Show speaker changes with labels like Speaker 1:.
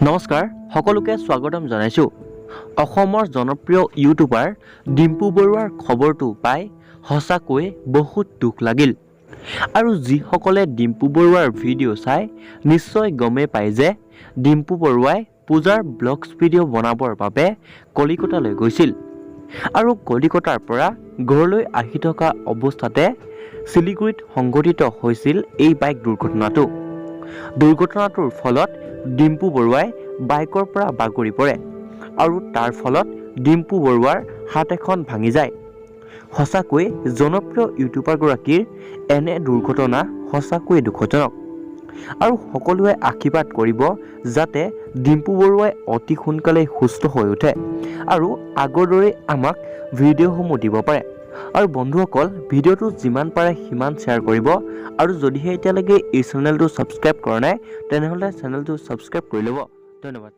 Speaker 1: নমস্কাৰ, সকলোকে স্বাগতম জনাইছোঁ। অসমৰ জনপ্ৰিয় ইউটিউবাৰ ডিম্পু বৰুৱাৰ খবৰটো পাই সঁচাকৈ বহুত দুখ লাগিল। আৰু যিসকলে ডিম্পু বৰুৱাৰ ভিডিঅ' চাই নিশ্চয় গমেই পায় যে ডিম্পু বৰুৱাই পূজাৰ ব্লগছ ভিডিঅ' বনাবৰ বাবে কলিকতালৈ গৈছিল আৰু কলিকতাৰ পৰা ঘৰলৈ আহি থকা অৱস্থাতে শিলিগুৰিত সংঘটিত হৈছিল এই বাইক দুৰ্ঘটনাটো। দুৰ্ঘটনাটোৰ ফলত ডিম্পু বৰুৱাই বাইকৰ পৰা বাগৰি পৰে আৰু তাৰ ফলত ডিম্পু বৰুৱাৰ হাত এখন ভাঙি যায়। সঁচাকৈ জনপ্ৰিয় ইউটিউবাৰগৰাকীৰ এনে দুৰ্ঘটনা সঁচাকৈয়ে দুখজনক আৰু সকলোৱে আশীৰ্বাদ কৰিব যাতে ডিম্পু বৰুৱাই অতি সোনকালেই সুস্থ হৈ উঠে আৰু আগৰ দৰেই আমাক ভিডিঅ'সমূহ দিব পাৰে। আৰু বন্ধুসকল, ভিডিঅ'টো যিমান পাৰে সিমান শ্বেয়াৰ কৰিব আৰু যদিহে এতিয়ালৈকে এই চেনেলটো ছাবস্ক্ৰাইব কৰা নাই, তেনেহ'লে চেনেলটো ছাবস্ক্ৰাইব কৰি ল'ব। ধন্যবাদ।